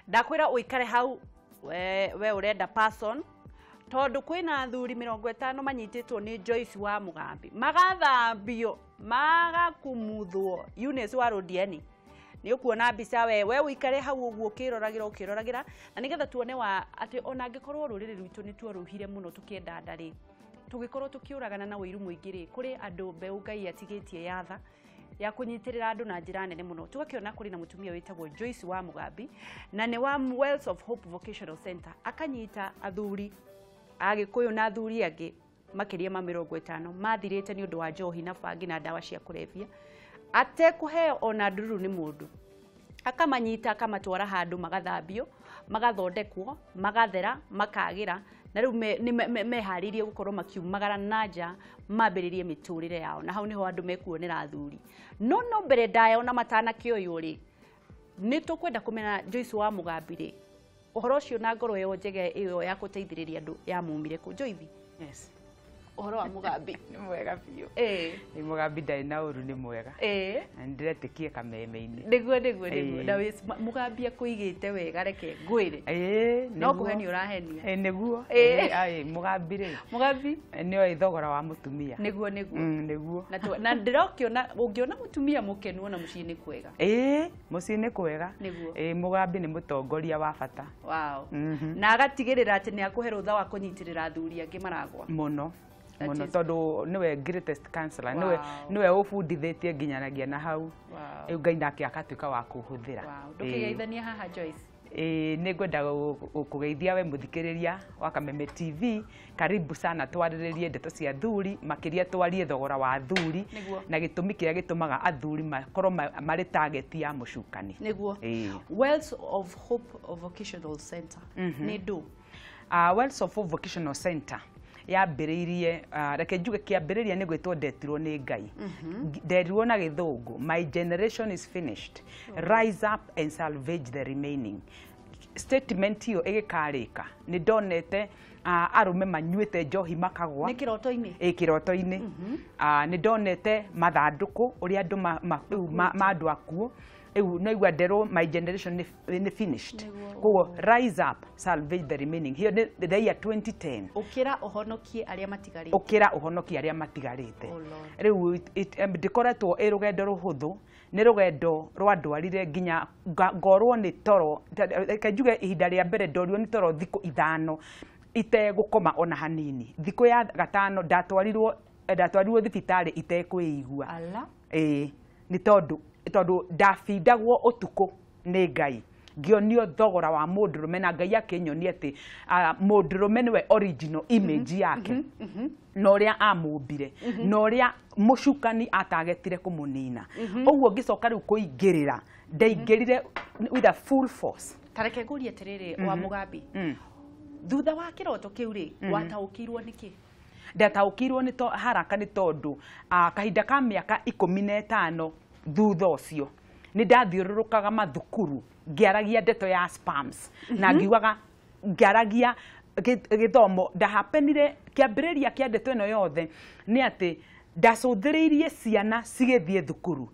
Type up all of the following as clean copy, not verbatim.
Ndakwĩra ũikare hau we ũrenda person, tondũ kwĩna athuri 50 manyitĩtwo nĩ Joyce wa Mugambi, magathambio, magakumuthwo. Eunice wa Rodieni, nĩ ũkuona mbica. We ũikare hau ũguo ũkĩroragĩra, ũkĩroragĩra, na nĩgetha tuone wa atĩ ona angĩkorwo rũrĩrĩ rwitũ nĩ tuoruhire mũno tũkĩenda nda rĩ, tũgĩkorwo tũkĩũragana na ũiru mũingĩ rĩ, kũrĩ andũ mbeũ Ngai atigĩtie yatha ya kũnyitĩrĩra andũ na njĩra nene mũno. Tũgakĩona kũrĩ na mũtumia wĩtagwo Joyce wa Mugambi, na nĩ wa Wells of Hope Vocational Center, akanyita athuri Agĩkũyũ na athuri angĩ makĩria ma 50 mathirĩte nĩ ũndũ wa njohi na bangi na ndawa cia kũrebia, atekũheo ona ndururu nĩ mũndũ. Akamanyita, akamatwara handũ, magathambio, magathondekwo, magathera, makagĩra, na rĩu nĩ meharĩirie gũkorwo makiumagara na nja mambĩrĩrie mĩtũrĩre yao. Na hau nĩho andũ mekuonera athuri. No mbere ndaya ona matanakĩoywo rĩ, nĩ tũkwenda kũmenya Joyce wa Mugambi rĩ, ũhoro ũcio na ngoro ĩyo njega ĩyo ya gũteithĩrĩria andũ yamumire kũ? Joyce? Yes. Ũhoro wa Mugambi? Nĩ mwega biũ. Nĩ Mugambi ndarĩ na ũru, nĩ mwega. Na nĩndĩretĩkie kameme-inĩ. Nĩguo. Na Mugambi akũigĩte wega, reke ngwĩre. No kũhenia ũrahenia. Ĩĩ, nĩguo. Ĩĩ, Mugambi rĩ, Mugambi nĩoĩ thogora wa mũtumia. Nĩguo. Nĩguo. Na ndĩrokĩona ũngĩona mũtumia mũkenu, ona mũciĩ nĩ kwega. Ĩĩ, mũciĩ nĩ kwega. Nĩguo. Ĩĩ, Mugambi nĩ mũtongoria wa bata. Wow. Na agatigĩrĩra atĩ nĩ akũhe rũtha wa kũnyitĩrĩra athuri angĩ maragwa. Mũno. That Mũno, tondũ nĩwe greatest counselor, nĩwe nĩwe ũbundithĩtie nginyanagia na hau. Rĩu Ngai nake akatuĩka wa kũhũthĩra. Wow. Ndũkĩgeithania haha, Joyce. Ĩĩ, nĩ ngwenda kũgeithia we mũthikĩrĩria wa Kameme TV. Karibu sana, twarĩrĩrie ndeto cia thuri, makĩria twarie thogora wa thuri na gĩtũmi kĩrĩa gĩtũmaga athuri makorwo marĩ target ya mũcukani. Wells of Hope Vocational Center nĩ ndũ? Wells of Hope Vocational Center yambĩrĩirie, reke njuge kĩambĩrĩria nĩ gwĩtwo ndetirwo nĩ Ngai. Nderirwo na Gĩthũngũ, "My generation is finished, rise up and salvage the remaining." Statement ĩyo ĩgĩkarĩka, nĩ ndonete arũme manyuĩte njohi makagwa. Nĩ kĩroto-inĩ? Ĩ, kĩroto-inĩ. Nĩ ndonete mathandũkũ ũrĩa andũ rĩu ma andũ akuo. Rĩu naigua nderwo, "My generation nĩ finished." Koguo "Rise up, salvage the remaining." Hiyo nĩ the year 2010. Ũkĩra ũhonokie arĩa matigarĩte. Ũkĩra ũhonokie arĩa matigarĩte. Oh Lord. Rĩu ndĩkoretwo ĩ rũgendo rũhũthũ, nĩ rũgendo rwandwarire nginya ngorwo nĩ toro. Reke njuge ihinda rĩa mbere ndorirwo nĩ toro thikũ 5 itegũkoma ona hanini. Thikũ ya gatano ndatwarirwo thibitarĩ itekwĩigua. Ala. Ĩĩ, nĩ tondũ ndabindagwo ũtukũ nĩ Ngai, ngĩonio thogora wa mũndũrũme, na Ngai akĩnyonia atĩ mũndũrũme nĩwe original image yake na ũrĩa amũmbire na ũrĩa mũcukani atagetire kũmũnina. Ũguo ngĩcoka rĩu kũingĩrĩra, ndaingĩrire with a full force. Tareke ngũrie atĩrĩrĩ, wa Mũgambi, thutha wa kĩroto kĩu rĩ, wataũkĩirwo nĩkĩ? Ndataũkĩirwo nĩ haraka, nĩ tondũ kahinda ka mĩaka 15 thutha ũcio nĩ ndathiũrũrũkaga mathukuru ngĩaragia ndeto ya spams na ngiugaga ngĩaragia gĩthomo. Ndahapenire kĩambĩrĩria kĩa ndeto ĩno yothe nĩ atĩ ndacũthĩrĩirie ciana cigĩthiĩ thukuru,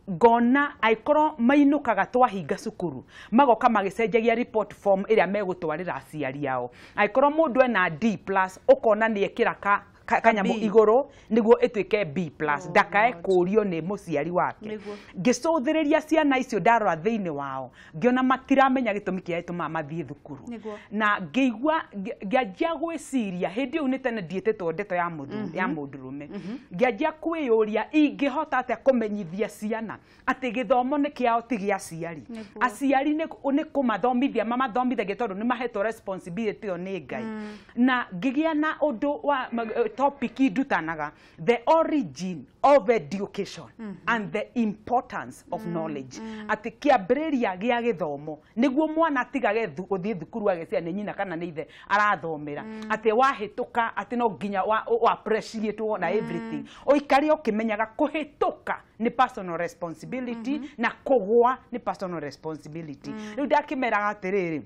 ngona angĩkorwo mainũkaga twahinga cukuru, magoka magĩcenjagia report form ĩrĩa megũtwarĩra aciari ao. Angĩkorwo mũndũ ena D plus, ũkona nĩ ekĩra kanyamũ B. igũrũ nĩguo ĩtuĩke B plus, Oh, ndakae Lord. kũrio nĩ mũciari wake. Ngĩcũthĩrĩria ciana icio, ndarora thĩinĩ wao, ngĩona matiramenya gĩtũmi kĩrĩa gĩtũmaga mathiĩ thukuru. Na ngĩigua ngĩanjia gwĩciria, hĩndĩ ĩyo nĩ tene ndiĩtĩtwo ndeto ya mũthuri ya mũndũrũme, ngĩanjia kwĩyũria ingĩhota atĩa kũmenyithia ciana atĩ gĩthomo nĩ kĩao, ti gĩa aciari. Aciari nĩ kũmathomithia mamathomithagia tondũ nĩ mahetwo responsibility ĩyo nĩ Ngai. Na ngĩgĩa na ũndũ wa topic ndutanaga, the origin of education and the importance of knowledge, atĩ kĩambĩrĩria gĩa gĩthomo nĩguo mwana atigage gũthiĩ thukuru ageciria nĩ nyina kana nĩ ithe arathomera, atĩ wahĩtũka atĩ no nginya wa appreciate na everything, ũikare ũkĩmenyaga kũhĩtũka nĩ personal responsibility na kũgũa nĩ personal responsibility. Rĩu ndakĩmeraga atĩrĩrĩ,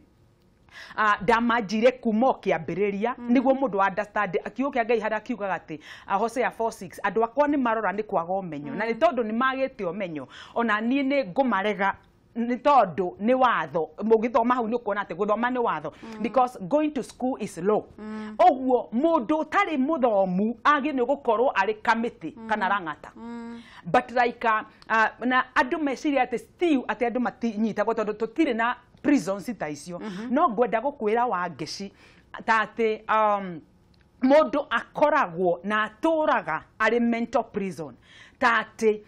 ndamanjire kuma o kĩambĩrĩria nĩguo mũndũ understand kiugo kĩa Ngai harĩa kiugaga atĩ, Hosea 4:6, "Andũ akwa nĩ marora nĩ kwaga ũmenyo, na nĩ tondũ nĩ magĩte ũmenyo, ona niĩ nĩ ngũmarega Nĩ tondũ nĩ watho, mũgĩthoma hau nĩ ũkuona atĩ gũthoma nĩ watho, because going to school is law. Ũguo mũndũ ũtarĩ mũthomu agĩ nĩ gũkorwo arĩ kamĩtĩ kana rang'ata. But like na andũ meciria atĩ still atĩ andũ matinyitagwo tondũ tũtirĩ na prisons ta icio. No ngwenda gũkwĩra Wangeci ta atĩ mũndũ akoragwo na atũraga arĩ mental prison, ta atĩ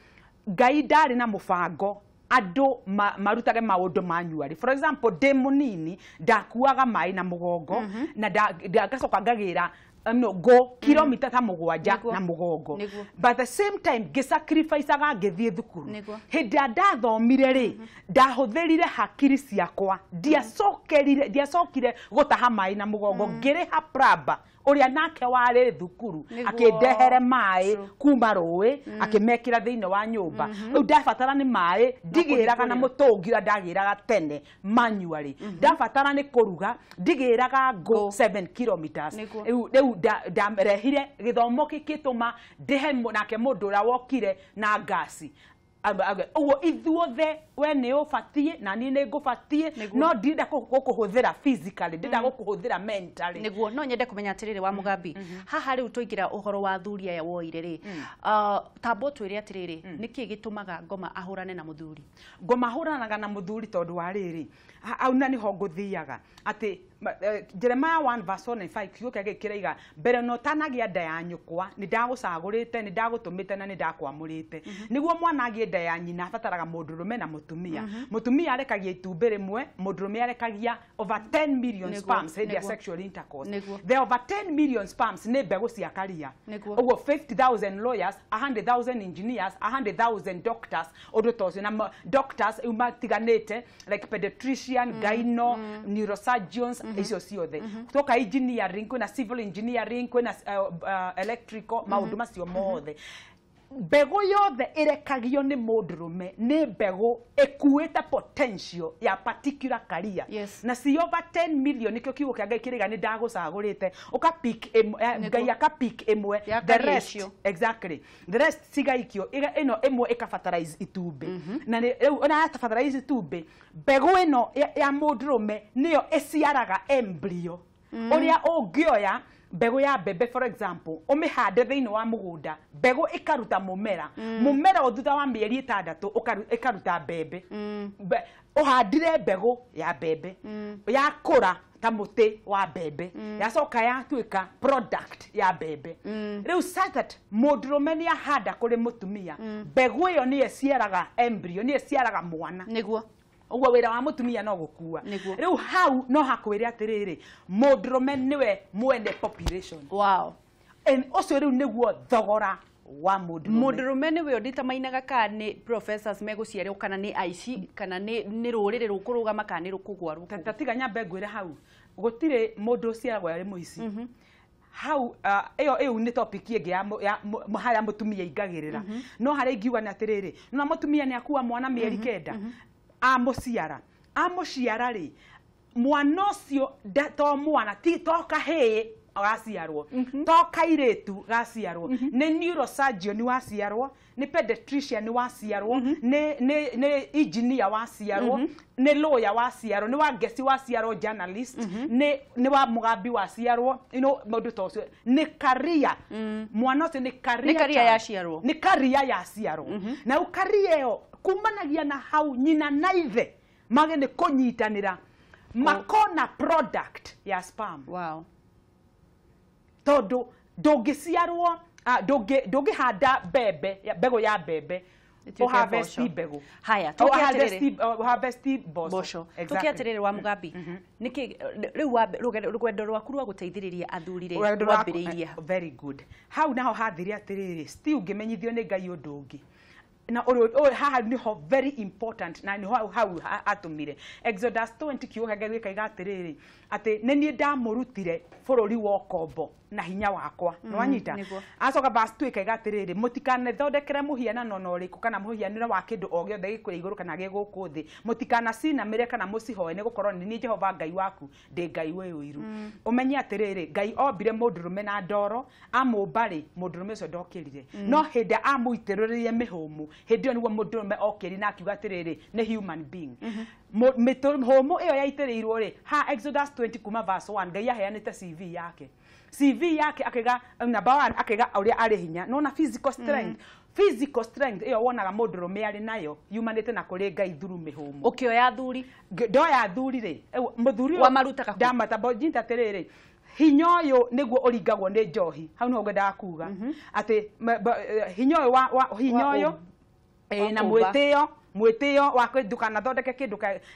Ngai ndarĩ na mũbango andũ marutage maũndũ manually. For example, ndĩ mũnini ndakuaga maĩ na mũgongo na ngacoka ngagĩra no go kilomita ta 7 na mũgongo. But the same time ngĩsacrificeaga ngĩthiĩ thukuru. Hĩndĩ ĩrĩa ndathomire rĩ, ndahũthĩrire hakiri ciakwa, ndiacokire gũtaha maĩ na mũgongo, ngĩrĩha plumber ũrĩa nake warĩ thukuru akĩndehere maĩ kuma rũĩ akĩmekĩra thĩinĩ wa nyũmba. Rĩu ndabatara nĩ maĩ ndigĩraga na mũtũngi ũrĩa ndagĩraga tene manually. Ndabatara nĩ kũruga ndigĩraga ngũ 7 kilometers. Rĩu ndarehire gĩthomo gĩkĩtũma ndĩhe nake mũndũ ũrĩa wokire na ngasi. Ũguo ithuothe we nĩ ũbatiĩ na niĩ nĩ ngũbatiĩ, no ndirenda gũkũhũthĩra physically, ndĩrenda gũkũhũthĩra mentally. Nĩguo no nyende kũmenya atĩrĩrĩ wa Mugambi, haha rĩu tũingĩra ũhoro wa athuri aya woire rĩ, tamba ũtwĩre atĩrĩrĩ, nĩkĩ gĩtũmaga ngoma ahũrane na mũthuri? Ngoma ahũranaga na mũthuri tondũ wa rĩrĩ, hau na nĩho ngũthiaga atĩ Jeremiah 1 verse 1 and 5 kiugo kĩa kĩraiga mbere no ũtanagĩa nda ya nyũkwa nĩ ndagũcagũrĩte, nĩ ndagũtũmĩte na nĩ ndakwamũrĩte. Nĩguo mwana agĩe nda ya nyina abataraga mũndũrũme na mũtumia. Mũtumia arekagia itumbĩ rĩmwe, mũndũrũme arekagia over 10 million sperms hĩndĩ ya sexual intercourse. The over 10 million sperms nĩ mbegũ cia karia. Ũguo 50,000 lawyers, 100,000 engineers, 100,000 doctors, ũndũ ta ũcio. Na doctors matiganĩte like pediatrician, gyno, neurosurgeons, icio ciothe. Toka engineering, kwĩna civil engineering, kwĩna electrical, maũndũ macio mothe. Mbegũ yothe ĩrekagio nĩ mũndũrũme nĩ mbegũ ĩkuĩte potential ya particular career. Na si over 10 million nĩkĩo kiugo kĩa Ngai kĩrĩga nĩ ndagũcagũrĩte, ũka pick Ngai aka pick ĩmwe, the rest exactly, the rest cigaikio, ĩno ĩmwe ĩkabatarize itumbĩ. Na rĩu ona yatabatarize itumbĩ, mbegũ ĩno ya mũndũrũme nĩyo ĩciaraga embryo. Ũrĩa ũngĩoya mbegũ ya mbembe for example, ũmĩhande thĩinĩ wa mũgũnda, mbegũ ĩkaruta mũmera, mũmera o thutha wa mĩeri 6 ĩkaruta mbembe. Ũhandire mbegũ ya mbembe, yakũra ta mũtĩ wa mbembe, yacoka yatuĩka product ya mbembe. Rĩu such that mũndũrũme nĩ ahanda kũrĩ mũtumia, mbegũ ĩyo nĩyo ĩciaraga embryo, nĩyo ĩciaraga mwana. Nĩguo. Ũguo wĩra wa mũtumia no gũkua. Rĩu hau no hakwĩre atĩrĩrĩ, mũndũrũme nĩwe mwene population. Wow. And ũcio rĩu nĩguo thogora wa mũndũrũme. Mũndũrũme nĩwe ũnditamainaga kana nĩ professors megũciarwo, kana nĩ aici, kana nĩ rũrĩrĩ rũkũrũgama, kana nĩ rũkũgwa rũkũgwa. Ta tiga nyambe ngwĩre hau, gũtirĩ mũndũ ũciaragwo arĩ mũici. Hau ĩyo nĩ topic ĩngĩ ya harĩa mũtumia aingagĩrĩra. No harĩa ingiuga nĩ atĩrĩrĩ, no mũtumia nĩ akua mwana mĩeri 9, amũciara, amũciara rĩ, mwana ũcio to mwana, ti to kahĩĩ gaciarwo, to kairĩtu gaciarwo, nĩ neurosurgeon waciarwo, nĩ pediatrician waciarwo, nĩ engineer waciarwo, nĩ lawyer waciarwo, nĩ Wangeci waciarwo, journalist, nĩ wa Mugambi waciarwo, you know, maũndũ ta ũcio nĩ career. Mwana ũcio nĩ career, nĩ career yaciarwo, nĩ career yaciarwo. Na rĩu career ĩyo kumanagia na hau nyina na ithe mage nĩ kũnyitanĩra, makona product ya sperm. Wow. Tondũ ndũngĩciarwo, ndũngĩhanda mbembe, mbegũ ya mbembe, ũharvest mbegũ. Haya, ũharvest mboco. Tũke atĩrĩrĩ wa Mugambi, nĩkĩ rĩu rũgendo rwaku rwa gũteithĩrĩria athuri rĩ rwambĩrĩirie? Very good. Hau naho hathire atĩrĩrĩ, still ngĩmenyithio nĩ Ngai ũndũ ũngĩ. Na haha niho very important, na niho hau atũmire Exodus 20 kiugo kĩa Ngai gĩkaiga atĩrĩrĩ, atĩ nĩ niĩ ndamũrutire bũrũri wa ũkombo. na hinya wakwa. Nĩwanyita? Acoka verse 2 ĩkaiga atĩrĩrĩ, mũtikanethondekere mũhianano na ũrĩkũ kana mũhianĩre wa kĩndũ o gĩothe gĩkũrĩa igũrũ kana gĩ gũkũ thĩ, mũtikanacinamĩre kana mũcihoe, nĩ gũkorwo nĩ niĩ Jehova Ngai waku ndĩ Ngai wĩ ũiru. Ũmenye atĩrĩrĩ, Ngai ombire mũndũrũme na ndoro, amũmba rĩ, mũndũrũme ũcio ndokĩrire. No hĩndĩ amũitĩrĩrie mĩhũmũ, hĩndĩ ĩyo nĩguo mũndũrũme okĩrire na akiuga atĩrĩrĩ, nĩ human being. Mĩhũmũ ĩyo yaitĩrĩirwo rĩ, ha Exodus 20 kuma verse 1, Ngai aheanĩte CV yake. CV yake akiga number 1 akiga uria ari hinya nona physical strength. Physical strength iyo wonaga mũndũrũme arĩ nayo yumanĩte na kũrĩ Ngai through mĩhũmũ. Ũkĩoya thuri ndoya thuri rĩ, mũthuri wa marutaga ndamata njita atĩrĩrĩ, hinya ũyũ nĩguo ũringagwo nĩ njohi. Hau nĩho ngwendaga kuga atĩ hinya ũyũ wa hinya ũyũ na mwĩtĩo wa ndũkanathondeke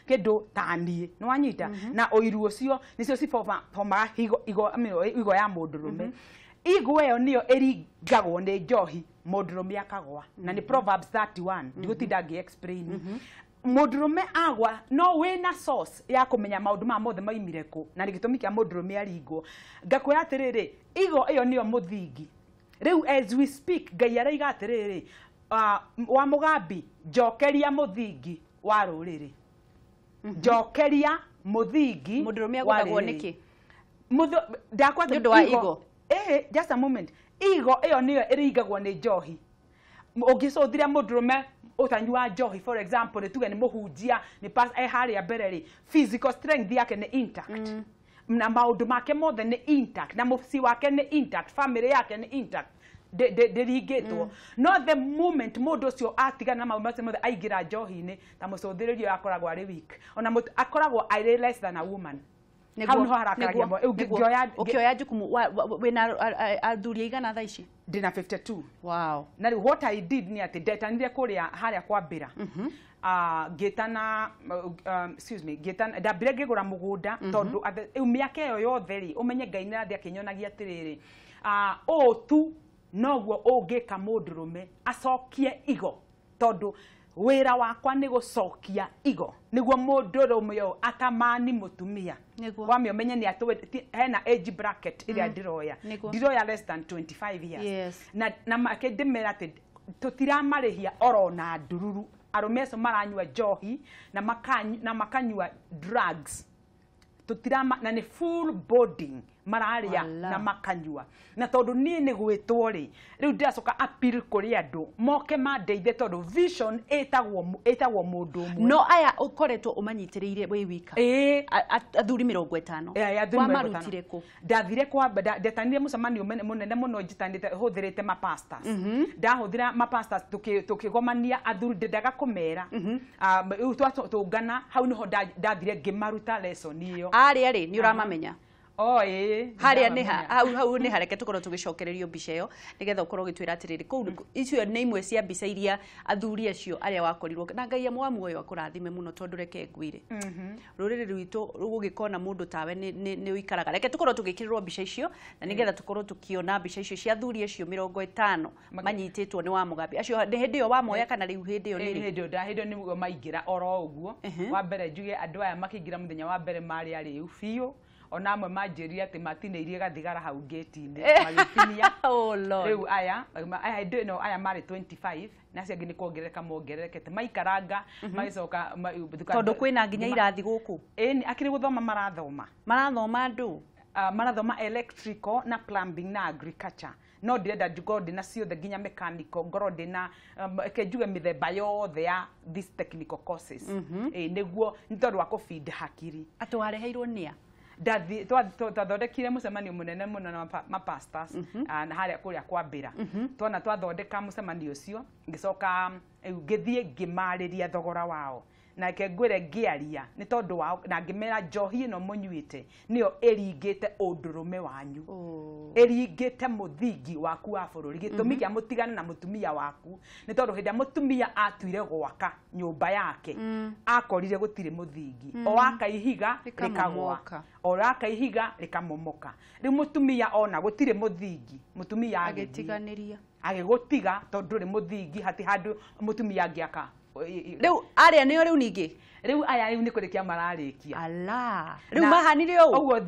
kĩndũ ta niĩ, nĩwanyita? Na ũiru ũcio nĩcio cibomaga igo ya mũndũrũme. Igo ĩyo nĩyo ĩringagwo nĩ njohi, mũndũrũme akagwa. Na nĩ Proverbs 31, ndigũtinda ngĩ explain. Mũndũrũme agwa no wĩna source ya kũmenya maũndũ maya mothe maimire kũ, na nĩ gĩtũmi kĩa mũndũrũme aringwo. Ngakwĩra atĩrĩrĩ, igo ĩyo nĩyo mũthingi. Rĩu as we speak, Ngai araiga atĩrĩrĩ, wa Mugambi, njokeria mũthingi wa rũrĩrĩ. Njokeria mũthingi. Mũndũrũme agũthagwo nĩkĩ? Ndakwa nĩ ũndũ wa igo. Just a moment. Igo ĩyo nĩyo ĩringagwo nĩ njohi. Ũngĩcũthĩria mũndũrũme ũtanyua njohi, for example, nĩ tuge nĩ mũhunjia, nĩ harĩa mbere rĩ, physical strength yake nĩ intact. Na maũndũ make mothe nĩ intact, na mũciĩ wake nĩ intact, family yake nĩ intact. Ndĩringĩtwo. No the moment mũndũ ũcio atigana na maũndũ macio mothe aingĩra njohi-inĩ, ta mũcũthĩrĩrio akoragwo arĩ weak. Ona akoragwo arĩ less than a woman. Hau nĩho harakaragia. Ũkĩoya jukumu wĩna athuri aigana thaa ici? Ndĩna 52. Wow. Na rĩu what I did nĩ atĩ ndetanire kũrĩa harĩa kwambĩra. Ngĩtana, excuse me, ngĩtana, ndambire ngĩgũra mũgũnda tondũ rĩu mĩaka ĩyo yothe rĩ, ũmenye Ngai nĩ arathiĩ akĩnyonagia atĩrĩrĩ, ũũ tu noguo ũngĩka mũndũrũme acokie igo, tondũ wĩra wakwa nĩ gũcokia igo nĩguo mũndũrũme ũyũ atamani mũtumia. Wame ũmenye nĩ atĩ hena age bracket ĩrĩa ndĩroya, ndiroya less than 25 years. Na make ndĩmera atĩ tũtiramarĩhia oro na ndururu. Arũme acio maranyua njohi na makanyua drugs, tũtirama, na nĩ full boarding mararia na makanyua. Na tondũ niĩ nĩ gwĩtwo rĩ, rĩu ndĩracoka appeal kũrĩ andũ moke mandeithie, tondũ vision ĩtagwo mũndũ ũmwe. No aya ũkoretwo ũmanyitĩrĩire wĩ wika? Athuri 50. Wamarutire kũ? Ndathire kwa, ndetanire mũcemanio mũnene mũno njitanĩte hũthĩrĩte mapastors. Ndahũthĩra mapastors tũkĩgomania athuri, ndendaga kũmera. Rĩu twatũngana, hau nĩho ndathire ngĩmaruta lesson ĩyo. Arĩa rĩ, nĩ ũramamenya? Harĩa nĩ hau nĩ hareke tũkorwo tũgĩcokererio mbica ĩyo nĩgetha ũkorwo ũgĩtwĩra atĩrĩrĩ, kũu icio nĩ imwe cia mbica iria athuri acio arĩa wakorirwo na Ngai wa muoyo akũrathime mũno, tondũ reke ngwĩre rũrĩrĩ rwitũ rũgũgĩkona mũndũ tawe nĩ ũikaraga. Reke tũkorwo tũgĩkĩrĩrwo mbica icio na nĩgetha tũkorwo tũkĩona mbica icio cia athuri acio 50 manyitĩtwo nĩ wa Mugambi. Acio nĩ hĩndĩ ĩyo wamoya kana rĩu hĩndĩ ĩyo nĩ rĩ? Hĩndĩ ĩyo nĩguo maingĩra oro ũguo. Wa mbere njuge andũ aya makĩingĩra mũthenya wa mbere marĩ arĩu biũ. Ona amwe manjĩrire atĩ matinĩirie gathigara hau ngĩti-inĩ magĩtinia. Rĩu aya hĩndĩ ĩno aya marĩ 25 na acio angĩ nĩ kuongerereka mongererekete maikaranga magĩcoka tondũ kwĩna nginya irathi gũkũ. Ĩni akĩrĩ gũthoma marathoma. Marathoma andũ? Marathoma electrical na plumbing na agriculture. No ndĩrenda ngorwo ndĩna ciothe nginya mechanical, ngorwo ndĩna reke njuge mĩthemba yothe ya these technical courses. Nĩguo nĩ tondũ wa kũfeed hakiri. Atĩ wareheirwo nĩa? Twathondekire mũcemanio mũnene mũno na mapastors na harĩa kũrĩa kwambĩra. Tuona twathondeka mũcemanio ũcio, ngĩcoka ngĩthiĩ ngĩmarĩria thogora wao. Na reke ngwĩre ngĩaria nĩ tondũ wao, na ngĩmera njohi ĩno mũnyuĩte nĩyo ĩringĩte ũndũrũme wanyu, ĩringĩte mũthingi waku wa bũrũri. Gĩtũmi kĩa mũtigane na mũtumia waku nĩ tondũ hĩndĩ ĩrĩa mũtumia atuire gwaka nyũmba yake, akorire gũtirĩ mũthingi. O aka ihiga rĩkagwa, o aka ihiga rĩkamomoka. Rĩu mũtumia ona gũtirĩ mũthingi, mũtumia agĩtiganĩria, agĩgũtiga tondũ ndũrĩ mũthingi, hati handũ mũtumia angĩaka. Rĩu arĩa nĩo rĩu ningĩ? Rĩu aya rĩu nĩ kũrĩkia mararĩkia. Ala. Rĩu mahanire ũũ. Ũguo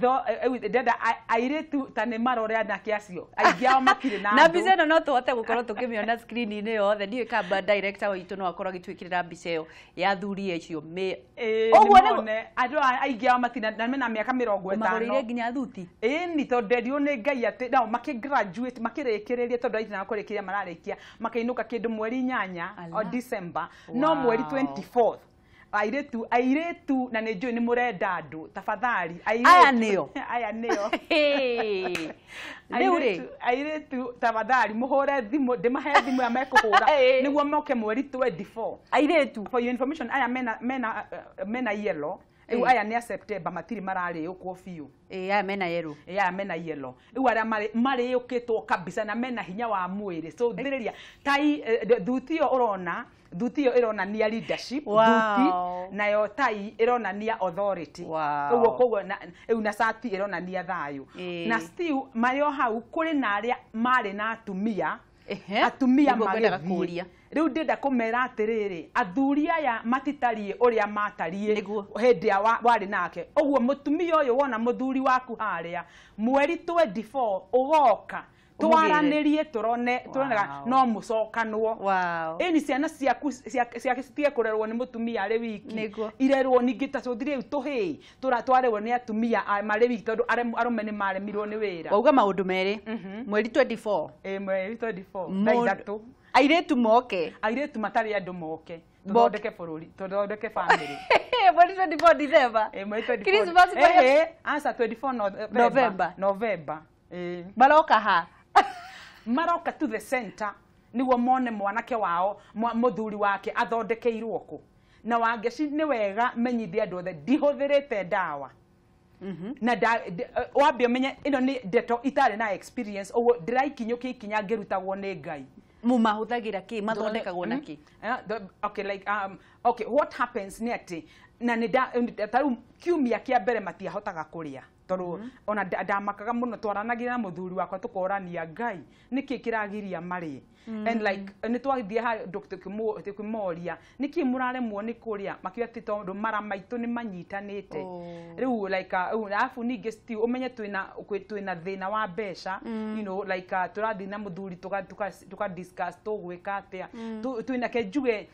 ndenda airĩtu ta nĩ marore anake acio. Aingĩ ao matirĩ na Na mbica ĩno no tũhote gũkorwo tũkĩmĩona screen-inĩ yothe. Ndiũĩ kamba director witũ no akorwo agĩtwĩkĩrĩra mbica ĩyo ya athuri acio. Ũguo nĩguo andũ aingĩ ao matirĩ na mena mĩaka 50. Magũrĩire nginya thuti. Ĩni tondũ nderirwo nĩ Ngai atĩ nao makĩ-graduate makĩrĩkĩrĩria tondũ airĩtu nao kũrĩkĩrĩria mararĩkia makĩinũka kĩndũ mweri 8 o December no mweri 24 airĩtu na nĩ njũĩ nĩ mũrenda andũ tafadhali aya nĩo aya nĩo rĩu rĩ airĩtu tafadhali mũhũre thimũ ndĩmahe thimũ ya mekũhũra nĩguo moke mweri 24 airĩtu. For your information aya mena yellow. Rĩu aya nĩ a September matirĩ mararĩũkwo biũ. Aya mena yellow. Aya mena yellow. Rĩu arĩa marĩũkĩtwo kabisa na mena hinya wa mwĩrĩ. So thĩrĩria tai thuti ĩyo ũrona, thuti ĩyo ĩronania leadership, thuti nayo tai ĩronania authority. Ũguo koguo rĩu na cati ĩronania thayũ. Na still marĩ o hau kũrĩ na arĩa marĩ na atumia. Atumia magĩthiĩ. Rĩu ndĩrenda kũmera atĩrĩrĩ, athuri aya matitariĩ ũrĩa matariĩ hĩndĩ ĩrĩa warĩ nake. Ũguo mũtumia ũyũ wona mũthuri waku harĩa mweri 24 ũgoka twaranĩrie tũrone tuonaga no mũcokanwo. Ĩni ciana ciaku ciake citige kũrerwo nĩ mũtumia arĩ wiki, irerwo ningĩ ta tũthire rĩu tũhĩĩ twarerwo nĩ atumia marĩ wiki tondũ arũme nĩ maremirwo nĩ wĩra. Wauga maũndũ merĩ mweri 24. Ĩ mweri 24 thaa 3 airĩtu moke, airĩtu matarĩ andũ moke tũthondeke bũrũri, tũthondeke family. Mweri 24 December. Mweri 24 Christmas. Aca 24 November. November. Maroka ha? Maroka to the center nĩguo mone mwanake wao mũthuri wake athondekeirwo kũ. Na Wangeci nĩ wega menyithie andũ othe ndihũthĩrĩte ndawa. Na wambe ũmenye ĩno nĩ ndeto itarĩ na experience, ũguo ndĩraikinyũkia ikinya ngĩrutagwo nĩ Ngai. Mumahũthagĩra kĩ? Mathondekagwo na kĩ? Okay, like okay, what happens nĩ atĩ na nĩ ta rĩu kiumia kĩa mbere matiahotaga kũrĩa tondũ ona ndamakaga mũno, twaranagia na mũthuri wakwa tũkorania Ngai nĩkĩ kĩragiria marĩe. And like nĩ twathiĩ handũ tũkĩmoria nĩkĩ mũraremwo nĩ kũrĩa, makiuga atĩ tondũ mara maitũ nĩ manyitanĩte. Rĩu like arabu ningĩ still ũmenye twĩna thĩna wa mbeca, you know, like tũrathiĩ na mũthuri tũka discuss tũgwĩka atĩa, twĩna ke njuge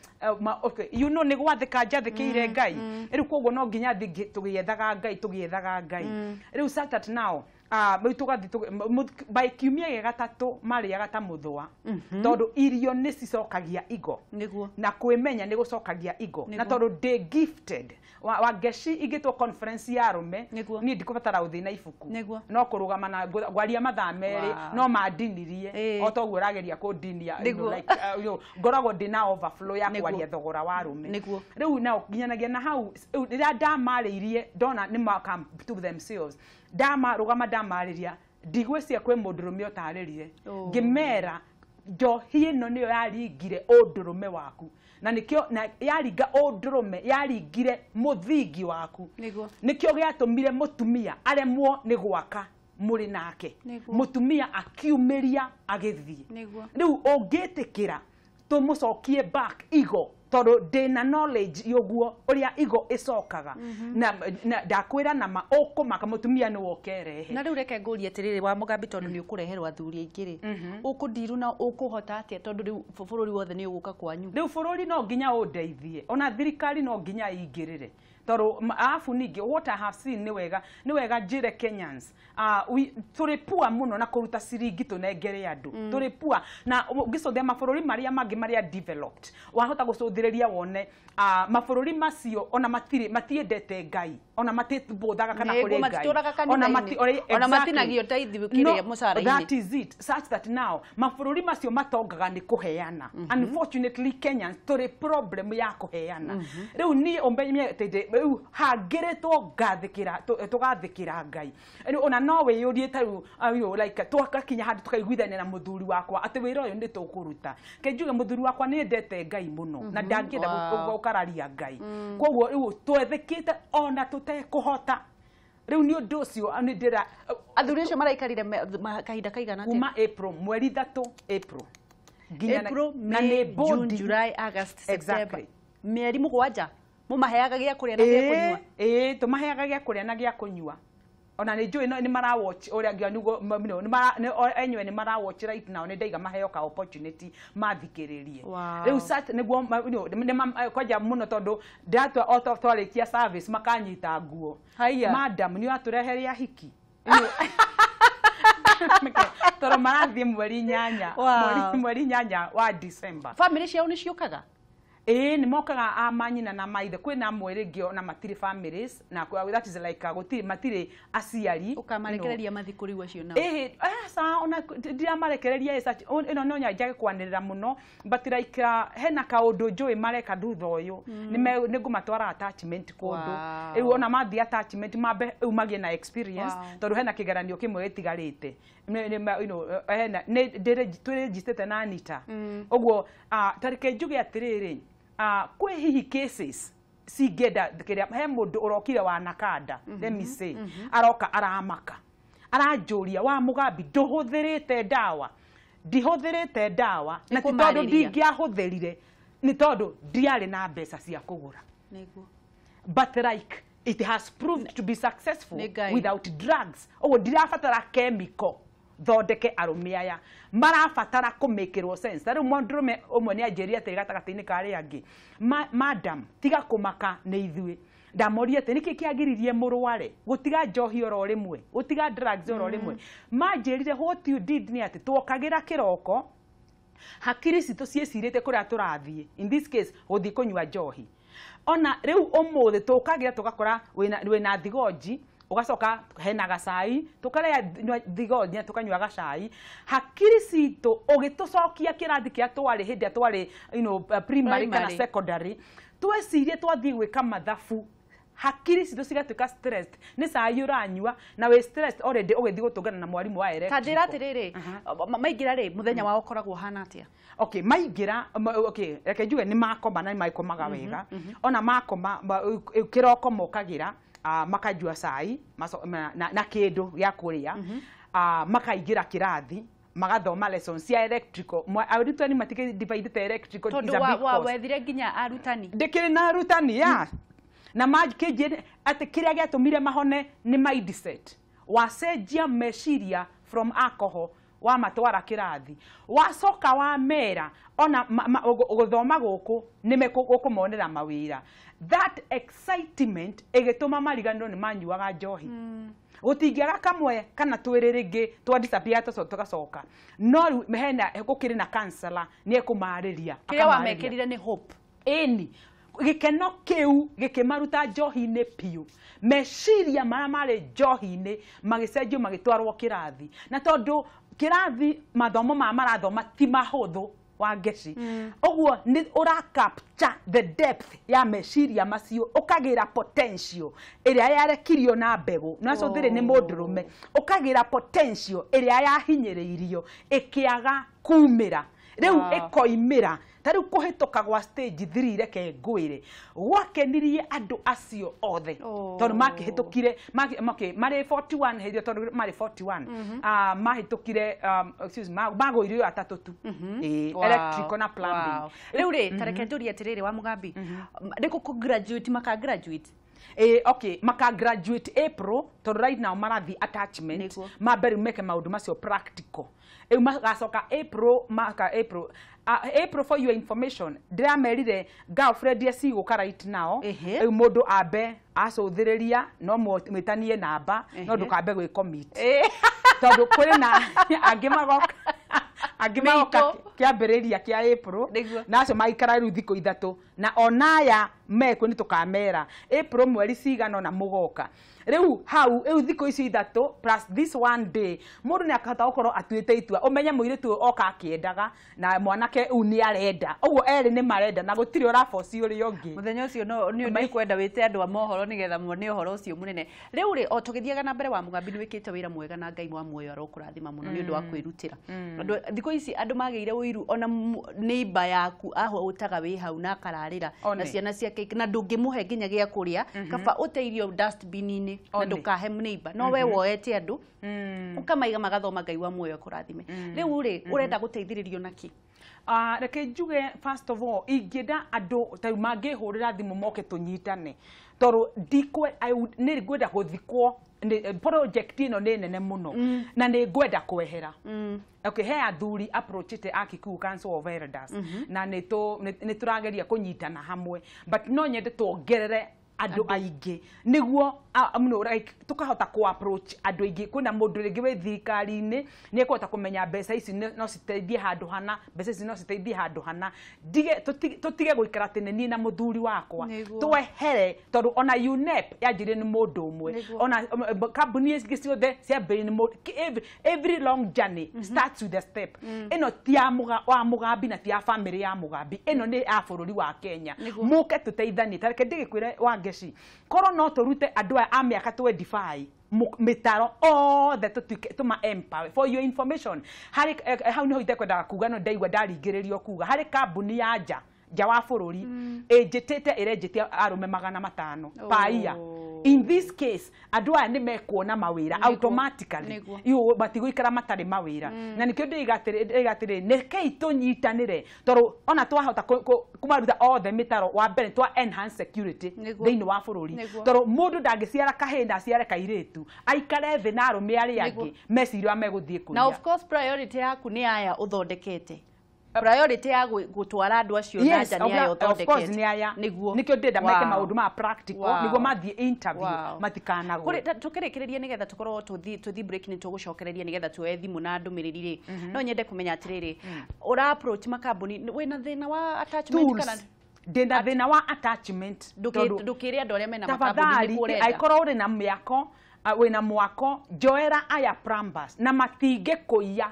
okay, you know, nĩ gwathĩka njathĩkĩire Ngai. Rĩu koguo no nginya thiĩ tũgĩethaga Ngai tũgĩethaga Ngai. Rĩu start now rĩu tũgathiĩ by kiumia gĩa gatatũ marĩaga ta mũthũa tondũ irio nĩ cicokagia igo. Nĩguo. Na kwĩmenya nĩ gũcokagia igo. Na tondũ ndĩ gifted Wangeci ingĩtwo conference ya arũme niĩ ndikũbatara gũthiĩ na ibuku, no kũrũgama na ngwaria mathaa merĩ no mandinirie o toguo ũrageria kũndinia, like ngoragwo ndĩna overflow ya kwaria thogora wa arũme. Rĩu nao nginyanagia na hau rĩrĩa ndamarĩirie ndona nĩ ma come to themselves, ndamarũgama ndamarĩria ndigwĩciria kwĩ mũndũrũme ũtarĩrire, ngĩmera njohi ĩno nĩyo yaringire ũndũrũme waku, na nĩkĩo na yaringa ũndũrũme yaringire mũthingi waku, nĩkĩo gĩatũmire mũtumia aremwo nĩ gwaka mũrĩ nake, mũtumia akiumĩria agĩthiĩ. Rĩu ũngĩtĩkĩra tũmũcokie back igo tondũ ndĩna knowledge yoguo ũrĩa igo ĩcokaga, na ndakwĩra nama ũkũmaka mũtumia nĩ wokerehe. Na rĩu reke ngũrie atĩrĩrĩ wa Mũgambi, tondũ nĩ ũkũreherwo athuri aingĩ rĩ, ũkũndiru na ũkũhota atĩa tondũ rĩu bũrũri wothe nĩ ũgũka kwanyu? Rĩu bũrũri no nginya ũndeithie, ona thirikari no nginya ĩingĩrĩre tondũ arabu ningĩ what I have seen nĩ wega njĩre Kenyans tũrĩ poor mũno na kũruta ciringi tũnengere andũ, tũrĩ poor na ũngĩcũthia mabũrũri marĩa mangĩ marĩa developed wahota gũcũthĩrĩria wone mabũrũri macio ona matirĩ matiendete Ngai, ona matibũthaga kana kũrĩ Ngai, ona matinagio tithe kĩrĩa mũcara-inĩ. That is it, such that now mabũrũri macio matongaga nĩ kũheana. Unfortunately Kenyans tũrĩ problem ya kũheana. Rĩu niĩ ũmenye atĩ rĩu hangĩrĩtwo ngathĩkĩra tũgathĩkĩra Ngai. Rĩu ona no wĩyũrie ta rĩu like twakakinya handũ tũkaiguithania na mũthuri wakwa atĩ wĩra ũyũ nĩ tũkũruta. Ke njuge mũthuri wakwa nĩ endete Ngai mũno na ndangĩenda gũkararia Ngai, koguo rĩu twethĩkĩte ona tũtekũhota. Rĩu nĩ ũndũ ũcio nĩ ndĩra athuri acio maraikarire kahinda kaigana atĩa? Kuma April mweri 3 April nginya na nĩ June, July, August, September, mĩeri 7 Mũmaheaga gĩa kũrĩa na gĩa kũnyua? Ĩĩ, tũmaheaga gĩa kũrĩa na gĩa kũnyua. Ona nĩ njũĩ nĩ mara watch ũrĩa nginya nĩguo enyewe nĩ mara watch right now, nĩ ndaiga maheo ka opportunity mathikĩrĩrie. Rĩu sat nĩguo kwanja mũno tondũ ndĩratua o twarĩkia service makanyita nguo. Madam, nĩ ũratũrehere ahiki. Tondũ marathiĩ mweri 8, mweri 8 wa December. Family ciao nĩ ciũkaga? Ĩĩ, nĩ mokaga a manyina na maithe. Kwĩna amwe rĩngĩ ona matirĩ families, na that is like gũtirĩ, matirĩ aciari. Ũkamarekereria mathiĩ kũrĩ acio nao? Ĩĩ, aca, ona ndiramarekereria ĩno no nyanjage kwanĩrĩra mũno, but like hena kaũndũ njũĩ mareka thutha ũyũ, nĩ ngũmatwara attachment kũndũ. Rĩu ona mathiĩ attachment mambe rĩu magĩe na experience, tondũ hena kĩgeranio kĩmwe gĩtigarĩte. Hena twĩrĩnjistĩte na Anita. Ũguo ta reke njuge atĩrĩrĩ, kwĩ hihi cases cingĩenda kĩrĩa, he mũndũ ũrokire wa Nakanda, let me say, aroka aramaka, aranjũria, wa Mũgambi, ndũhũthĩrĩte ndawa? Ndihũthĩrĩte ndawa, na ti tondũ ndingĩahũthĩrire, nĩ tondũ ndiarĩ na mbeca cia kũgũra. But like it has proved to be successful without drugs. Ũguo ndirabatara chemical thondeke arũme aya, marabatara kũmĩkĩrwo sense. Ta rĩu mũndũrũme ũmwe nĩ anjĩrire atĩrĩ gatagatĩ-inĩ ka arĩa angĩ, madam, tiga kũmaka nĩ ithuĩ. Ndamoria atĩ nĩkĩ kĩagiririe mũrware gũtiga njohi oro rĩmwe, gũtiga drugs oro rĩmwe. Manjĩrire what you did nĩ atĩ twokagĩra kĩroko, hakiri citũ ciĩcirĩte kũrĩa tũrathiĩ, in this case gũthiĩ kũnyua njohi. Ona rĩu ũmũthĩ tũkagĩra tũgakora wĩna thigonji, ugacoka hena gacai, tukarĩa thigonji na tukanyua gacai. Hakiri citũ ũgĩtũcokia kĩrathi kĩrĩa twarĩ hĩndĩ ĩrĩa twarĩ primary kana secondary, twecirie twathiĩ gwĩka mathabu, hakiri citũ cigatuĩka stressed nĩ cai ũranyua na wĩ stressed already ũgĩthiĩ gũtũngana na mwarimũ wa electrical. Ta njĩra atĩrĩrĩ, maingĩra rĩ, mũthenya wao ũkoragwo ũhana atĩa? Okay, maingĩra, okay, reke njuge nĩ makoma na nĩ makomaga wega. Ona makoma kĩroko mokagĩra, makanyua cai na kĩndũ gĩa kũrĩa, makaingĩra kĩrathi, magathoma lessons cia electrical. Arutani matikĩ divided electrical is a big course. Tondũ wethire nginya arutani. Ndĩkĩrĩ na arutani, ya. Na makĩnjĩra atĩ kĩrĩa gĩatũmire mahone nĩ mindset. Wacenjia meciria from alcohol, wamatwara kĩrathi, wacoka wamera ona gũthoma gũkũ nĩ gũkũmonera mawĩra. That excitement ĩgĩtũma mariganĩrwo nĩ manyuaga njohi. Gũtingĩaga kamwe kana twĩrĩ rĩngĩ twa disappear tũgacoka. No rĩu hena gũkĩrĩ na counselor nĩ ekũmarĩria. Kĩrĩa wamekĩrire nĩ hope. Ĩni. Gĩkeno kĩu gĩkĩmaruta njohi-inĩ piũ. Meciria marĩa marĩ njohi-inĩ magĩcenjio magĩtwarwo kĩrathi. Na tondũ kĩrathi mathomo ma marathoma ti mahũthũ wa ngeci, ũguo nĩ ũra capture the depth ya meciria macio, ũkagĩra potential ĩrĩa yarekirio na mbegũ. Na cũthĩrĩ nĩ mũndũrũme, ũkagĩra potential ĩrĩa yahinyĩrĩirio ĩkĩaga kumĩra, rĩu ĩkoimĩra. Ta rĩu kũhĩtũka gwa stage 3, reke ngwĩre, gwakenirie andũ acio othe tondũ makĩhĩtũkire marĩ 41 hĩndĩ ĩyo, tondũ marĩ 41 mahĩtũkire, excuse me, magũire atatũ tu, electrical na plumbing. Rĩu rĩ, ta reke njũrie atĩrĩrĩ wa Mũgambi, nĩ kũ graduate maka graduate? Okay, maka graduate April, tondũ right now marathiĩ attachment, mambe rĩu meke maũndũ macio practical. Rĩu magacoka April, maka April. April for your information, ndĩramerire girlfriend cigũka right now. Rĩu mũndũ ambe acũthĩrĩria, no mwĩtanie namba, no ndũkambe gwĩ commit. Tondũ kwĩna angĩ magoka, angĩ magoka kĩambĩrĩria kĩa April, na acio magaikara rĩu thikũ 3, na ona aya mekuo nĩ tũkamera April mweri cigana ũna mũgoka. Rĩu hau, rĩu thikũ icio 3 plus this one day, mũndũ nĩ akahota gũkorwo atuĩte itua. Ũmenye mũirĩtu ũyũ oka akĩendaga na mwanake ũyũ nĩ arenda, ũguo erĩ nĩ marenda na gũtirĩ ũraboci ũrĩa ũngĩ. Mũthenya ũcio no nĩ kwenda wĩte andũ a mohoro nĩgetha muone ũhoro ũcio mũnene. Rĩu rĩ, o tũgĩthiaga na mbere wa Mũgambi, nĩ wĩkĩte wĩra mwega na Ngai wa muoyo arokũrathima mũno nĩ ũndũ wa kwĩrutĩra. Andũ thikũ ici andũ magĩire ũiru, ona neighbor yaku ahũtaga wĩ hau na akararĩra na ciana ciake, na ndũngĩmũhe nginya gĩa kũrĩa, kaba ũte irio dustbin-inĩ na ndũkahe neighbor. No we woete andũ ũkamaiga magathoma, Ngai wa muoyo akũrathime. Rĩu rĩ, ũrenda gũteithĩrĩrio na kĩ? Reke njuge first of all ingĩenda andũ ta rĩu mangĩhũrĩra thimũ moke tũnyitane, tondũ nĩ ngwenda gũthikwo project ĩno nĩ nene mũno na nĩ ngwenda kwehera. Okay, he athuri approachĩte a Kikuyu Council of Elders na nĩ tũrageria kũnyitana hamwe, but no nyende tuongerere andũ aingĩ nĩguo like, tũkahota kũ approach andũ aingĩ. Kwĩna mũndũ rĩngĩ wĩ thirikari-inĩ nĩ ekũhota kũmenya mbeca ici no citeithie handũ hana, mbeca ici no citeithie handũ hana. Ndige tũtige gũikara atĩ nĩ niĩ na mũthuri wakwa, twehere, tondũ ona UNEP yanjirie nĩ mũndũ ũmwe, ona kambuni ingĩ ciothe ciambĩrĩirie nĩ mũndũ. Every long journey starts with a step. Ĩno ti ya wa Mũgambi na ti ya family ya Mũgambi, ĩno nĩ ya bũrũri wa Kenya. Mũke tũteithanie. Ta reke ndĩgĩkwĩre Wangeci, korwo no tũrute andũ aya a mĩaka 25 mĩtaro othe tũtuĩke tũma empower. For your information, harĩ hau nĩho itekwendaga kuga, no ndaigua ndaringĩrĩrio kuga, harĩ kambuni ya nja wa bũrũri ĩnjĩtĩte, ĩrenjĩtie arũme 500 per year. In this case andũ aya nĩ mekuona mawĩra automatically, matigũikara matarĩ mawĩra. Na nĩkĩo ndĩiga atĩrĩ, nĩkĩi tũnyitanĩre, tondũ ona twahota kũmaruta othe mĩtaro, wa mbere twa enhance security thĩinĩ wa bũrũri, tondũ mũndũ ndangĩciara kahĩĩ na aciare kairĩtu aikare thĩ na arũme arĩa angĩ meciria ũrĩa megũthiĩ kũiya. Na of course priority yaku nĩ aya ũthondekete, priority ya gũtwara andũ acio na nja nĩ aya ũthondekete. Nĩ aya nĩkĩo ndĩrenda meke maũndũ ma practical nĩguo mathiĩ interview matikanagwe. Tũkĩrĩkĩrĩria nĩgetha tũkorwo tũthiĩ break, nĩ tũgũcokereria nĩgetha tuoe thimũ na ndũmĩrĩri rĩ, no nyende kũmenya atĩrĩrĩ, ũra approach makambuni wĩna thĩna wa attachment kana ndĩna thĩna wa attachment? Ndũkĩre andũ arĩa mena makambuni nĩkuo ũrenda. Angĩkorwo ũrĩ na mĩako, wĩna mwako, njoera aya plumbers na matingĩkũiya,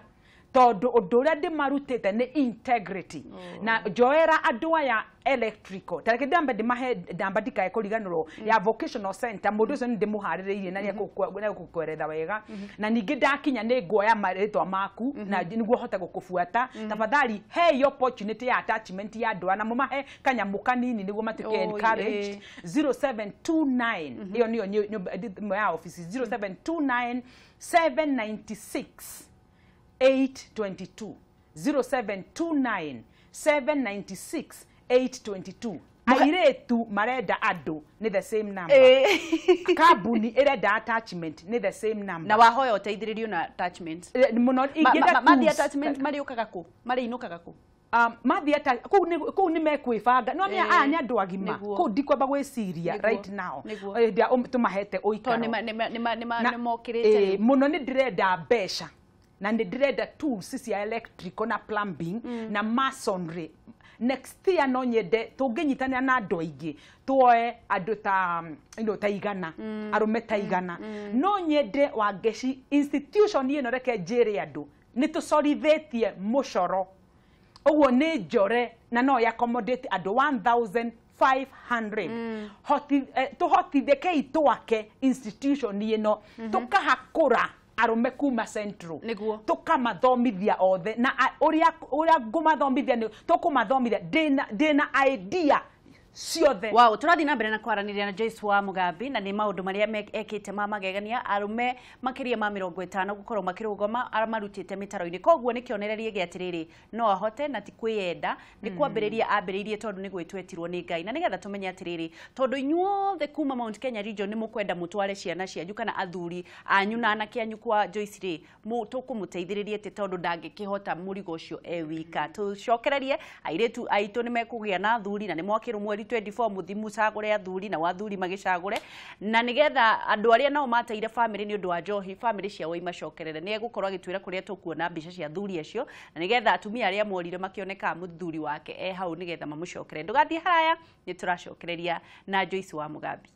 tondũ ũndũ ũrĩa ndĩmarutĩte nĩ integrity. Na njoera andũ aya electrical, ta reke ndambe ndĩmahe ndamba ndikae kũriganĩrwo ya vocational center, mũndũ ũcio nĩ ndĩmũharĩrĩirie na nĩekũkweretha wega. Na ningĩ ndakinya nĩ nguoya marĩtwa maku na nĩguo hote gũkũbuata. Tafadhali he opportunity ya attachment ya andũ aya na mũmahe kanyamũ kanini nĩguo matuĩke encouraged. 0729 ĩyo nĩyo nyũmba ya office, 0729 796 822, 0729 796 822. Airĩtu marenda andũ nĩ the same number, kambuni ĩrenda attachment nĩ the same number. Na wahoya ũteithĩrĩrio na attachment mũno. Ingĩenda mathiĩ attachment marĩũkaga kũ, marĩinũkaga kũ? Mathiĩ kũu nĩ mekwĩbanga. No aya nĩ andũ agima, kũu ndikwamba gwĩciria right now hĩndĩ ĩrĩa tũmahete ũikaro nĩmokĩrĩte mũno. Nĩ ndĩrenda mbeca na nĩ ndĩrenda tools cia electrical na plumbing na masonry. Next year no nyende tũngĩnyitanĩra na andũ aingĩ tuoe andũ ta ta igana, arũme ta igana. No nyende Wangeci institution ĩno, reke njĩre andũ nĩ tũcorithĩtie mũcoro ũguo nĩ njore na no accommodate andũ 1500. Tũhotithĩkei twake institution ĩno, tũkahakũra arũme kuma Central, tũkamathomithia othe. Na ũrĩa ngũmathomithia nĩ tũkũmathomithia, ndĩna idea ciothe. Wow, tũrathiĩ na mbere na kwaranĩria na Joyce wa Mũgambi, na nĩ maũndũ marĩa ekĩte ma magegania, arũme makĩria ma 50 gũkorwo makĩrũgama amarutĩte mĩtaro-inĩ. Koguo nĩ kĩonereria gĩa atĩrĩrĩ, no ahote na ti kwĩyenda, nĩ kwambĩrĩria ambĩrĩirie tondũ nĩ gwĩtwetirwo nĩ Ngai. Na nĩgetha tũmenye atĩrĩrĩ, tondũ inyuothe kuma Mount Kenya region nĩ mũkwenda mũtware ciana cianyu kana athuri anyu na anake anyu kwa Joyce rĩ, tũkũmũteithĩrĩria atĩ tondũ ndangĩkĩhota mũrigo ũcio e wika. Tũcokererie airĩtu aitũ nĩ mekũgĩa na athuri na nĩ mwakĩrwo mweri 24 mũthiĩ mũcagũre athuri na athuri magĩcagũre, na nĩgetha andũ arĩa nao mateire family nĩ ũndũ wa njohi family ciao imacokerere. Nĩ egũkorwo agĩtwĩra kũrĩa tũkuona mbica cia athuri acio, na nĩgetha atumia arĩa morire makĩoneka mũthuri wake e hau nĩgetha mamũcokere. Ndũgathiĩ haraya, nĩ tũracokereria na Joyce wa Mũgambi.